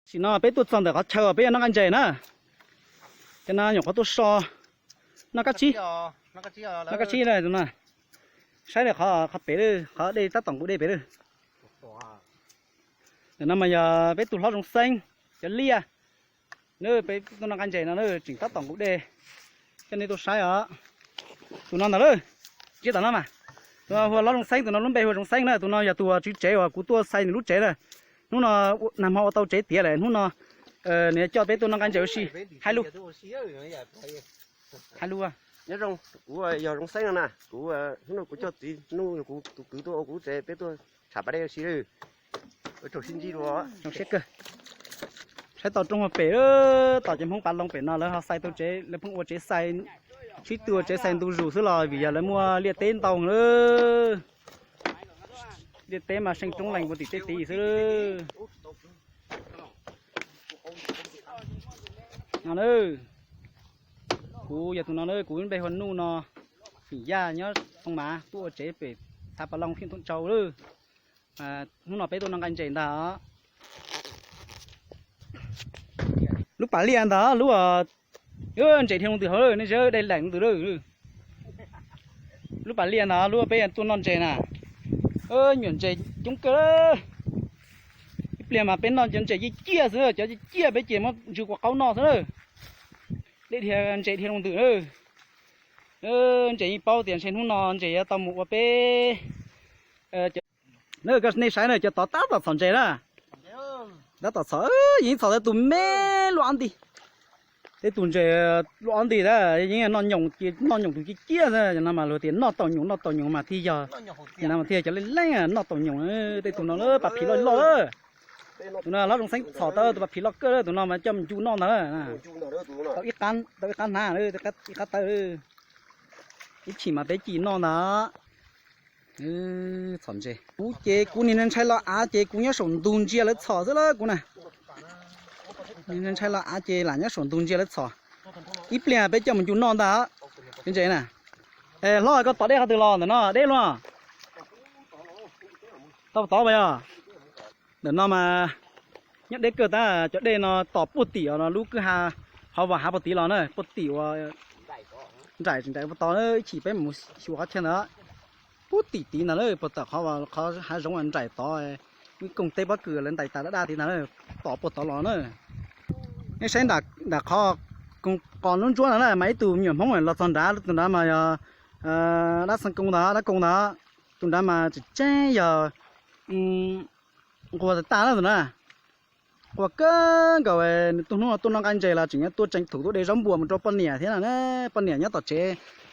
Tam sim no peb tuaj txog ntawm qhov chaw peb yuav noj nqaij ntses na. Cov no nyuam qhuav tuaj so, noj kab tsib, noj kab tsib na tus no. Saib qhov pem lawm, qhov dej tab tom nqus dej pem lawm. Ntawm no mas yog peb tus hlob Zoo Xeeb cov liaj. Peb tuaj noj nqaij ntses no tseem tab tom nqus dej. Coj nej tuaj saib os. Tus no ntawd lawm, ntsiab tom no mas. Tus no hu ua hlob Zoo Xeeb, tus no lub npe hu ua Zoo Xeeb na, tus no yog tus tswv tsev uas kuv tuaj xais nws lub tsev na. Hnub no nag hmo ua tau tsev tiav lawm, hnub no nws coj peb tuaj noj nqaij ntses ua si. Hais lus, hais lus. Nyob zoo, kuv yog Zoo Xeeb no na, kuv hnub no kuv coj txiv Nuj, kuv tus kwv tuaj ua kuv lub tsev, peb tuaj tsham pas dej ua si lawm. Ua tsaug sib ntsib dua. Zoo siab kawg. Saib tau roob hauv pem, tom cov Hmoob Pav Loo pem no lawv ho xais tau tsev, lawv pheej ua tsev xais, sib tw ua tsev xais ntu zus xwb los vim yog lawv muaj liaj teb ntau lawm. Liaj teb mas seej roob lees puag tim tej tid xwb. No na, kuv yog tus no na, kuv npe hu ua Nuj no, fim Yaj nyob Tooj Mav, tuaj ua tsev pem Txhav Pas Loo, Xeev Thooj Tsau lawm. Hnub no peb tuaj noj nqaij ntses ntag. Lub pas liaj ntag, lub ntses dhia loo ntws hauv lawm, nej saib dej lees loo ntws lawm. Lub pas liaj ntag, lub peb tuaj noj ntses na. Nyuam ntses coob kawg. Ib pliag mas peb noj cov ntses ciaj ciaj xwb, cov ciaj ciaj peb ces muab ntsw kua qaub noj xwb na. Dej dhia, ntses dhia loo ntws na. Ntses yeej paub tias ntshe hnub no ntses yuav tau mus ua peb. Nej saib na, cov tod tab tom txhom ntses na. Tab tom txhom, yeej txhom tau tus me luaj ob nti. Tej tus ntses luaj ob nti na, yeej noj nyoos, noj nyoos tus ciaj ciaj xwb no mas luag tias noj tau nyoos, noj tau nyoos mas thiaj yog, no mas thiaj cov leej leej noj tau nyoos. Tej tus no lawm pas phim loj loj lawm. Tus no hlob Zoo Xeeb txhom tau tus pas phim loj kawg, tus no mas coj mus ncu noj ntag. Tau ib qab, tau ib qab hnab, ib qab taw. Ib chim mas peb ci noj ntag. Txhom ntses, kuv ces kuv niag ntshai los av ces kuv nyob saum ntug ntsia lawv txhom xwb lawm kuv na. Niag ntshai los av ces lam nyob saum ntug ntsia lawv txhom. Ib pliag peb coj mus ncu noj ntag. Ntses na. Es hlob, koj tom dej qhov twg los ntawm no, deb luaj? Tau tod pas yog. Ntawm no mas nyob deb kawg tab, cov dej no tom puag tim lub kwj ha, qhov vas hav puag tid los na, puag tim uas nraim nraim puag tod, ib chim peb mus xyuas qhov chaw ntawd. Puag tim tid ntag lawm, puag tom qhov, qhov hav zoov nraim tod, ib koog teb pob kws lawv ntais tas daj daj tid ntag, tom puag tod los na. Nej saib nram qhov koog qos ntsuab ntsuab no na mas ib tug me nyuam Hmoob los txog nrad, tus nrad mas yog dab xeev koos ntag, dab koos ntag. Tus nrad mas tseem tseeb yog nquag tag tag na tus na. Nquag kawg nkaus, nws tuaj hnub no tuaj noj nqaij ntses los tseem yuav tuaj tseem thum tuaj de zaub npua mus rau poj niam thiab no na. Poj niam nyob tom tsev,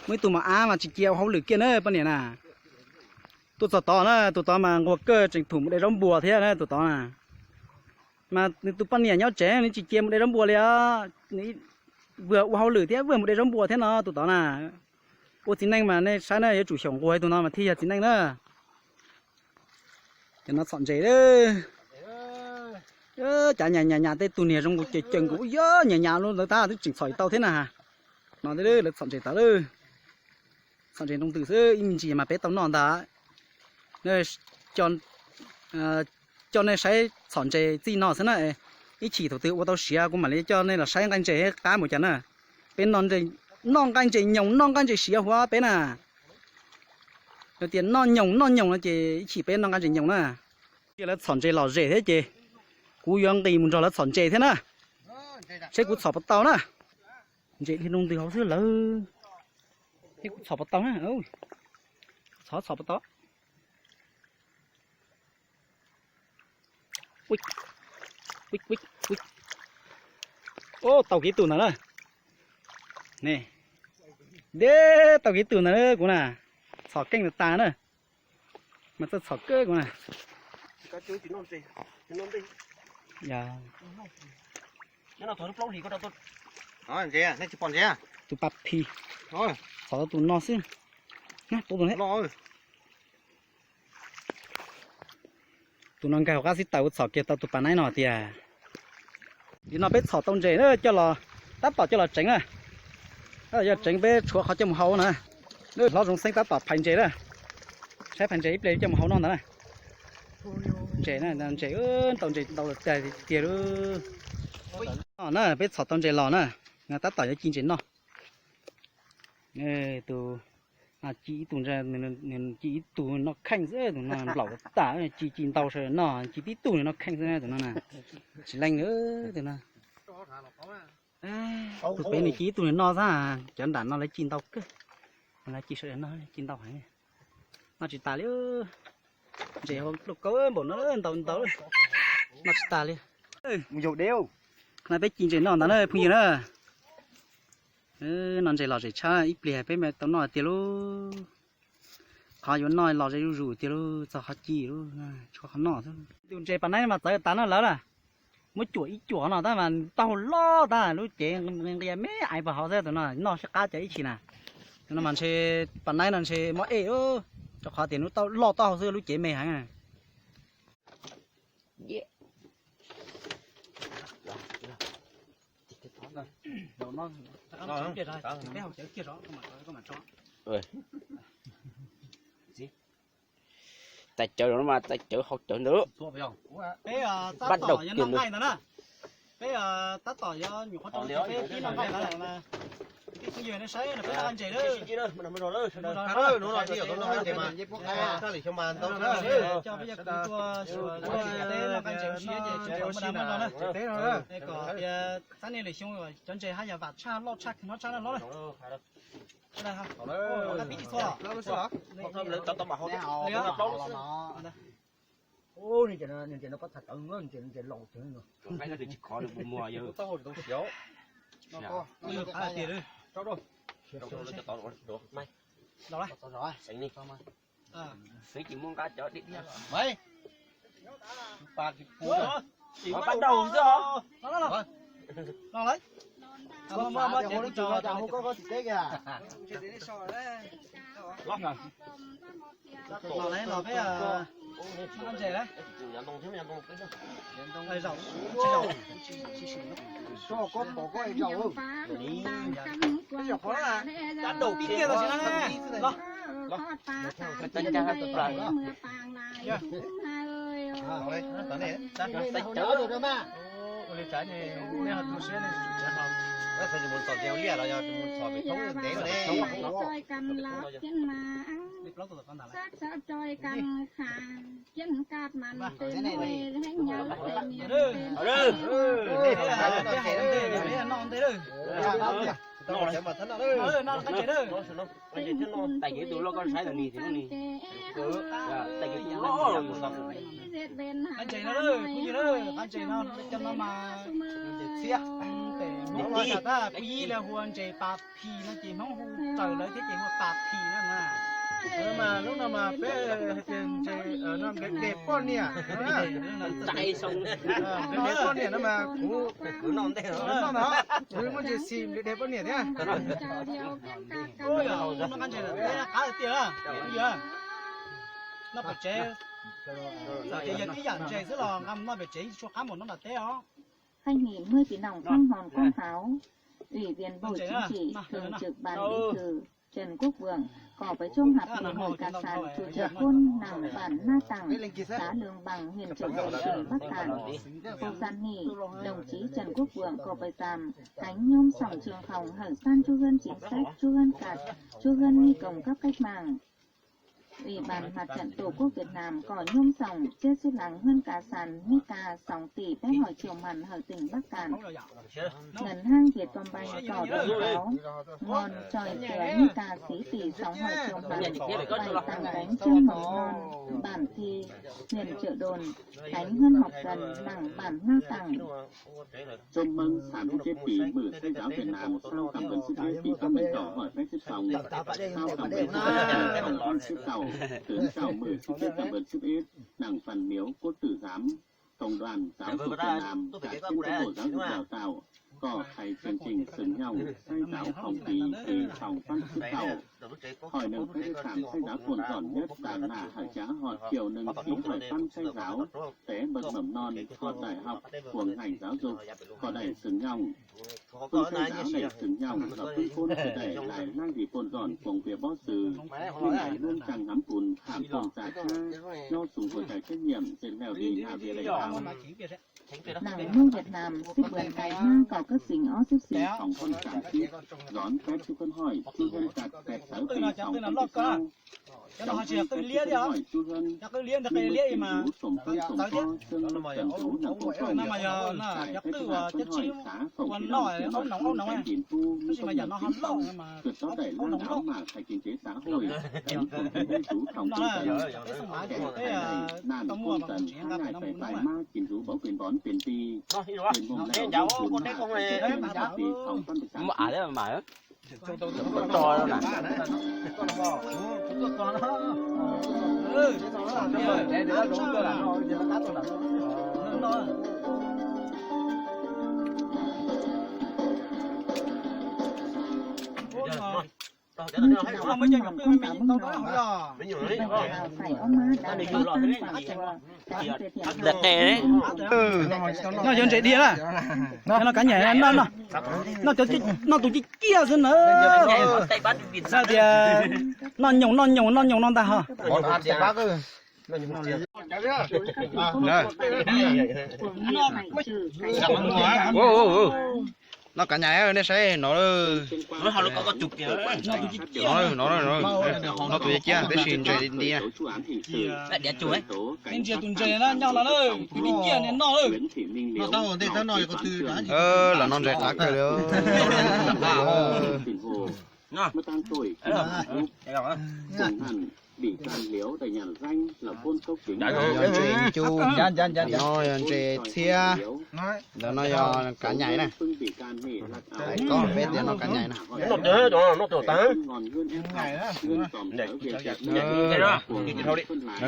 muaj ib tug mos ab mas tsis cia ua hauj lwm kiag na poj niam na. Tuaj txog tod na, tus tod mas nquag kawg tseem thum mus de zaub npua thiab na tus tod na. Mas nws tus poj niam nyob tsev nws tsis cia mus de zaub npua li os. Nws vuag ua hauj lwm thiab vuag mus de zaub npua thiab no tus tod na. Ua txiv neej mas nej saib na, yuav tsum xyaum nquag tus no mas thiaj yog txiv neej na. Cov no txhom ntses, cav nyas nyas nyas tej tug niag zoo nkaus cawm cawm nkaus, yog nyas nyas lub ntawd tab twb tseem txhom tau thiab na. No lawv txhom ntses tod, txhom ntses nroo ntws xwb, ib me ntsis mas peb tau noj ntag. Coj nej saib txhom ntses txij no xwb na, ib chim thaum twg ua tau siav kuv mam li coj nej los saib nqaij ntses qab mus cas na. Peb noj nqaij ntses nyoos, noj nqaij ntses siav huav peb na. Yog tias noj nyoos noj nyoos no ces ib chim peb noj nqaij ntses nyoos na. Cia lawv txhom ntses lom zem thiab ces kuv yuav nqis mus nrog lawv txhom ntses thiab na. Seb kuv txhom puas tau na. Ntses dhia nroo ntws hauv xwb lawm. Seb kuv txhom puas tau na. Txhom txhom puas tau. Tau kiv tus ntawd na. Deb, tau kiv tus ntawd kuv na. Txhom keej tas tas na. Mas txawj txhom kawg kuv na. Tus pas phim, txhom tau tus no xwb. Tus no nkag hauv qab xib taws, txhom kiag tau tus pas naib no tiag. Nim no peb txhom tau ntses coj los, tab tom coj los tsev na. Tab tom coj tsev, peb tshuav qhov coj mus hau na. Hlob Zoo Xeeb tab tom phais ntses na. Saib phais ntses ib pliag coj mus hau noj ntag na. Ntses na, ntses, tau ntses ntau tiag tiag lauj. No na, peb txhom tau ntses los na, tab tom yuav ci ntses noj. Tus ci ib tug, ci ib tug noj kheej xwb, tus no nplaum tas, ci ci ntau sawv noj, ci tib tug noj kheej xwb tus no na. Tsis leej tus no. Tus pem nws ci ib tug nws noj xwb, cov nram no lawv ci ntau kawg. Lawv ci sawv daws noj, ci ntau heev. Noj tsis tas li. Ntses hauv lauj kaub npaum no ntau ntau, noj tsis tas li. Mus yaug deb. Qhov no peb ci ntses noj ntag na phooj ywg na. No ntses lom zem tshaj, ib pliag peb mam tau noj tiag lauj. Qhov yuav noj lom zem zuj zus tiag lauj, txog qhov ci lauj, tshuav qhov noj xwb. Tus ntses pas naib mas txawv tas no lawm na. Muab cuam ib cuam no tab mas taub hau loj tag, lub cev nqia me aiv pag hauv xwb, tus no noj sib qab cov ib tshim na. Tus no mas ntshe pas naib no ntshe mob ej, rau qhov tias lub taub loj taub hau xwb, lub cev me heev. Tais cawv no mas tais cawv hau cawv ntawd. Peb tab tom yuav noj nqaij ntag na. Peb tab tom yuav nyuam qhuav rau peb pib noj nqaij ntawd lawm mas, peb phooj ywg nej saib no peb noj ntses lawm. Coj peb cov kwv tuaj xyuas teb noj nqaij ntses ua si ces tsis tau muaj dab muaj zog na. Kom tias txab niaj lwm xyoo cov ntses haj yam vam tshaj loj tshaj kawg hnab tshaj na los na. Pib tsis txhua los. Los. Xeev tsis muaj nqa cov di. Pab daug xwb os. Los peb noj ntses. Ib kiag los tsis no ne. Los. Ua li cas nej ho tu siab nej tsis txhob liaj los yog mus txhom pem thoob ntev no ne. Noj ntses na. Qab ntses no, phooj ywg na, qab ntses no cov no mas ntses txhiab, tes Hmoob hu tas tab pib li hu ua ntses pas phis no ces Hmoob hu raws lawv thiab ces hu ua pas phis no na. Mas lub no mas peb hais tias ntses no nplej dej poj niam, nplej dej poj niam no mas kuv noj na, kuv muaj ntses xis nplej dej poj niam thiab. Qab tiag, noj pem tsev, yog ib yam ntses xwb los nqa mus noj pem tsev yeej tsis tshua qab npaum noj nram teb os. Hội nghị mười kỳ nòng phong hòn công cáo, Ủy viên Bộ Chính trị, Thường trực Ban Bí thư Trần Quốc Vượng có bài chung họp Ủy hội Cà Sàn Chủ Trì Khôn nặng bản Na Tẳng, xã Lương Bằng, huyện Trợ Đồn, tỉnh Bắc Cạn. Cuộc hội nghị, đồng chí Trần Quốc Vượng có bài giám, cánh nhóm sòng trường phòng hở san chú hươn chính sách, chú hươn cạt, chú hươn nghi công cấp cách mạng. Ủy ban Mặt trận Tổ quốc Việt Nam có nhóm sòng chết xếp lắng hơn cả sàn Mika sòng tỷ bé hỏi chiều mặn ở tỉnh Bắc Cạn. Ngân hàng Vietcombank có báo cáo ngon tròi chứa Mika xí tỷ sòng hỏi chiều mặn, bảy tặng cánh trường mầm non bản Thi, huyện Trợ Đồn, cánh hơn học gần làng bản Na Tẳng. Trong măng sản xếp tỷ mượn sách giáo Việt Nam sau cảm ơn xếp ép tỷ phát minh trò hỏi phép xếp phòng, sau cảm ơn xếp ép phòng văn xếp tàu, tướng sau mượn xếp ép cảm ơn xếp ép đảng văn miếu cốt tử giám, công đoàn giáo dục Việt Nam, cả chín cán bộ giáo dục đào tạo, có hai chương trình sừng nhau, sách giáo phòng kỳ thì phòng văn xếp tàu. Hỏi nâng các trạm sách giáo cồn dọn nhất Đà Lạt, Hải Trá, họ triệu nâng ký hỏi văn sách giáo, té bậc mầm non, họ đại học, của ngành giáo dục, có đại sừng nhau. Phun sawv daws đẩy từng nhau và phun phun sawv daws đẩy laj laj đi phun dọn phòng việc bóp sư. Thế này luôn chẳng ngắm phun thảm phun giả khá. Nyob sùng hội đồng trách nhiệm trên leo đi ngã về đẩy ao. Nang Hmoob Việt Nam xib puas nqai hmab kaum kab xees ob xib xis xyoo ob txhiab kaum tsib, dón peb xub khab hoi xub khab kat peb tawv pis xyoo ob txhiab kaum tsib. Cov no ho tsis yog qwj liab thiab, cov qwj liab ntawd qwj liab mas yog txawv thiab. No mas yog cov qwj uas cov tsib ua noj aub noog aub noog, tab sis mas yam no ho loj mas aub noog loj. No peb xoo mav peb tau muaj mas tsev ntawm peb no mas no. Muaj av thiab mas. Noj cov ntses dhia na. Noj kav nyaim, noj tus ciaj ciaj xwb na. Xav tias noj nyoos noj nyoos noj nyoos no ntag ho. Noj kav nyaim nej saib no. No tus ciaj ciaj, noj tus ciaj ciaj tab sis ntses nti. Ntsia tus ntses na, nyob no na, tus ciaj ciaj noj na. Los no ntses qav kawg li. Yog ntses ncu, no yog ntses txhiab, ntawm no yog kav nyaim na. Tais koj peb tias noj kav nyaim na. Lawv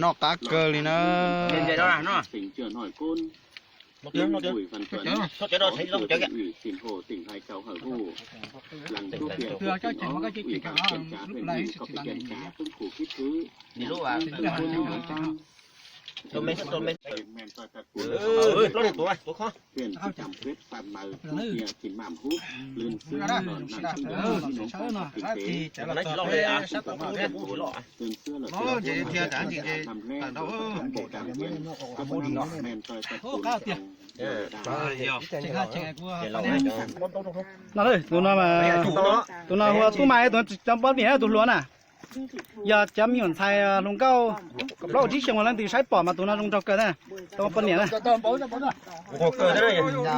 noj qab kawg li na. No tus no mas, tus no hu ua Tub Maiv, tus no tsis tau poj niam, tus hluas na. Yog cov me nyuam ntxhais hluas nkauj kaum plaub kaum tsib xyoos leej twg saib pom mas tus no zoo nraug kawg na, tau poj niam na. Ib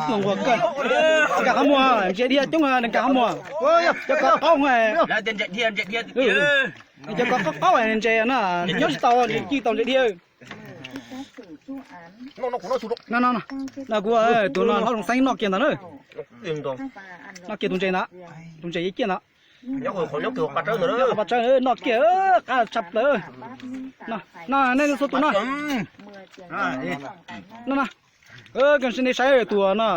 tug nquag kawg, nkag qhov muag, ntses dhia coob, nkag qhov muag. Cov ko qaub, cov ko qaub qaub ntses na, nyob tsis tau, ci tau ntses dhia. No, no, no, kuv tus no hlob Zoo Xeeb noj kiag ntag na. Noj kiag tus ntses ntawd, tus ntses ciaj ciaj ntawd. Nyob qhov pa tsawb, noj kiag qab tshaj plaws. No, nej xua tus no. No, no. Koj sim nej saib tus no,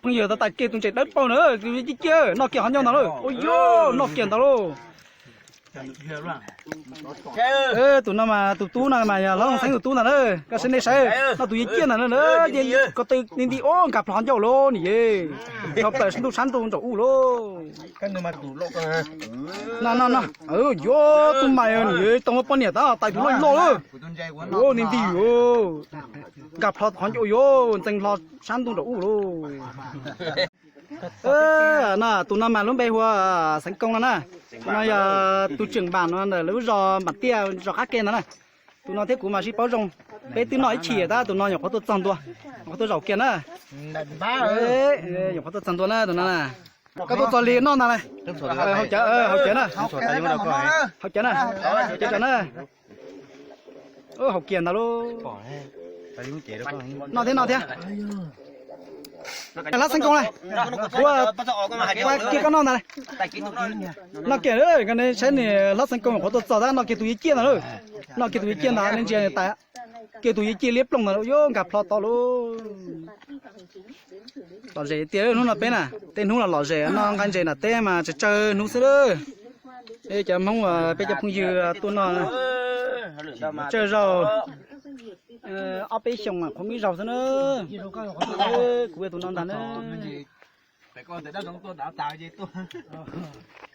pheej yog tau tais kiag tus ntses dawb paug na, tus ciaj ciaj, noj kiag qhov ncauj ntawd lauj. Ua yog noj kiag ntawd lauj. Tus no mas tus tub no mas yog hlob Zoo Xeeb tus tub ntag na. Koj sim nej saib, noj tus ciaj ciaj ntawd na, ko tw nti nti, ua nkag plho ncauj lauj ni ye. Tshaj plaws sab ntuj sab ntuj nraum ub lauj. No, no, no. Yog Tub Maiv ni, tau muaj poj niam tab tais tus loj loj lauj. Ua nti nti, nkag plho qhov ncauj, yog ntxeev plho sab ntuj nraum ub lauj. No tus no mas lub npe hu ua Xeev Koo no na. Tus no yog tus tseem npam no ntawm lub zos Npam Tiaj zos qab ke ntawd na. Tus no thiab kuv mas sib paub zoo, peb twb noj ib chim tab tus no nyuam qhuav tuaj txog ntua, nyuam qhuav tuaj zaum kiag na. Nyuam qhuav tuaj txog ntua na tus no na. Koj tuaj txog li noj ntag na. Haus cawv, haus cawv na. Haus cawv na. Cawv na. Haus kiag ntag lauj. Noj thiab, noj thiab. Hlob Xeev Koo na, ua kiag koj noj ntag. Noj kiag, saib ni, hlob Xeev Koo nyuam qhuav tuaj txog tab noj kiag tus ciaj ciaj ntag lauj. Noj kiag tus ciaj ciaj ntag, nej ntsia tais, kiag tus ciaj ciaj liab ploog ntag lauj, yog nkag plho to lauj. Lom zem tiag hnub no peb na, tej hnub los lom zem no nqa ntses nram teb mas tsawg tsawg hnub xwb lauj. Cov Hmoob, peb cov phooj ywg tuaj no tsawg zaug, ob peb xyoos qhuav muaj ib zaug xwb na. Kuv tus no ntag na. Koj ntawm dab zoov tuaj ntav tas ces tuaj.